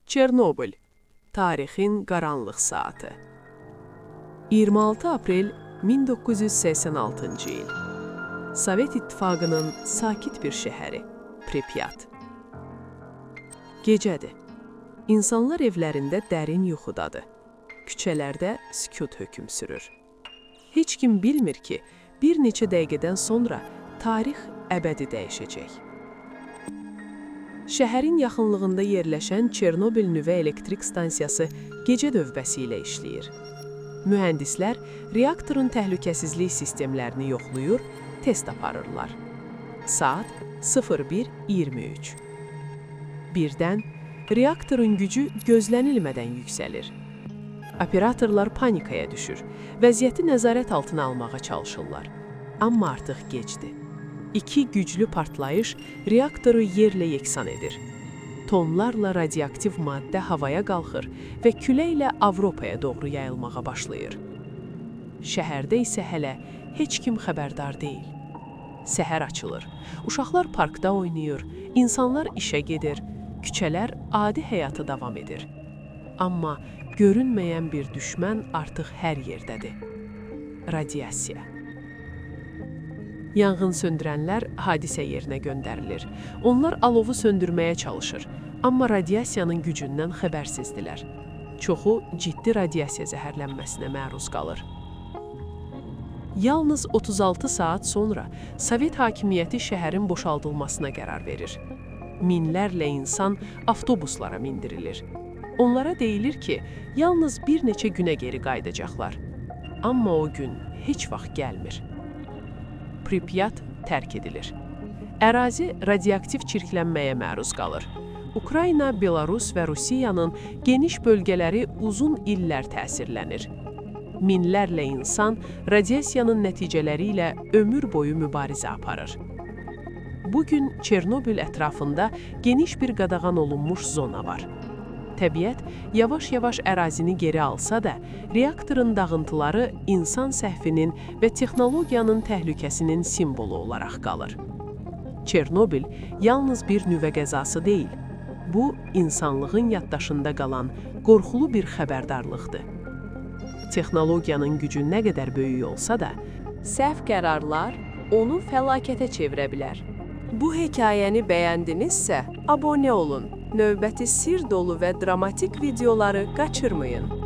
Çernobil. Tarixin qaranlıq saatı. 26 aprel 1986-cı il. Sovet İttifaqının sakit bir şəhəri Pripyat. Gecədir. İnsanlar evlərində dərin yuxudadır. Küçələrdə sükut hökm sürür. Heç kim bilmir ki, bir neçə dəqiqədən sonra tarix əbədi dəyişəcək. Şəhərin yaxınlığında yerləşən Çernobil nüvə elektrik stansiyası gecə növbəsi ilə işləyir. Mühəndislər reaktorun təhlükəsizlik sistemlərini yoxlayır, test aparırlar. Saat 01:23. Birdən reaktorun gücü gözlənilmədən yüksəlir. Operatorlar panikaya düşür, vəziyyəti nəzarət altına almağa çalışırlar. Amma artıq gecdir. İki güclü partlayış reaktoru yerlə yeksan edir. Tonlarla radioaktiv maddə havaya qalxır və küləklə Avropaya doğru yayılmağa başlayır. Şəhərdə isə hələ heç kim xəbərdar deyil. Səhər açılır. Uşaqlar parkda oynayır, insanlar işə gedir, küçələr adi həyata davam edir. Amma görünməyən bir düşmən artıq hər yerdədir. Radiasiya. Yanğın söndürənlər hadisə yerinə göndərilir. Onlar alovu söndürməyə çalışır, amma radiasiyanın gücündən xəbərsizdilər. Çoxu ciddi radiasiya zəhərlənməsinə məruz qalır. Yalnız 36 saat sonra Sovet hakimiyyəti şəhərin boşaldılmasına qərar verir. Minlərlə insan avtobuslara mindirilir. Onlara deyilir ki, yalnız bir neçə günə geri qayıdacaqlar. Amma o gün heç vaxt gəlmir. Pripyat tərk edilir. Ərazi radioaktiv çirklənməyə məruz qalır. Ukrayna, Belarus və Rusiyanın geniş bölgələri uzun illər təsirlənir. Minlərlə insan radiasiyanın nəticələri ilə ömür boyu mübarizə aparır. Bugün Çernobil ətrafında geniş bir qadağan olunmuş zona var. Təbiət yavaş-yavaş ərazini geri alsa da, reaktorun dağıntıları insan səhvinin və texnologiyanın təhlükəsinin simvolu olaraq qalır. Çernobil yalnız bir nüvə qəzası deyil. Bu, insanlığın yaddaşında qalan qorxulu bir xəbərdarlıqdır. Texnologiyanın gücü nə qədər böyük olsa da, Səhv qərarlar onu fəlakətə çevirə bilər. Bu hekayəni bəyəndinizsə, abunə olun. Növbəti sir dolu və dramatik videoları qaçırmayın.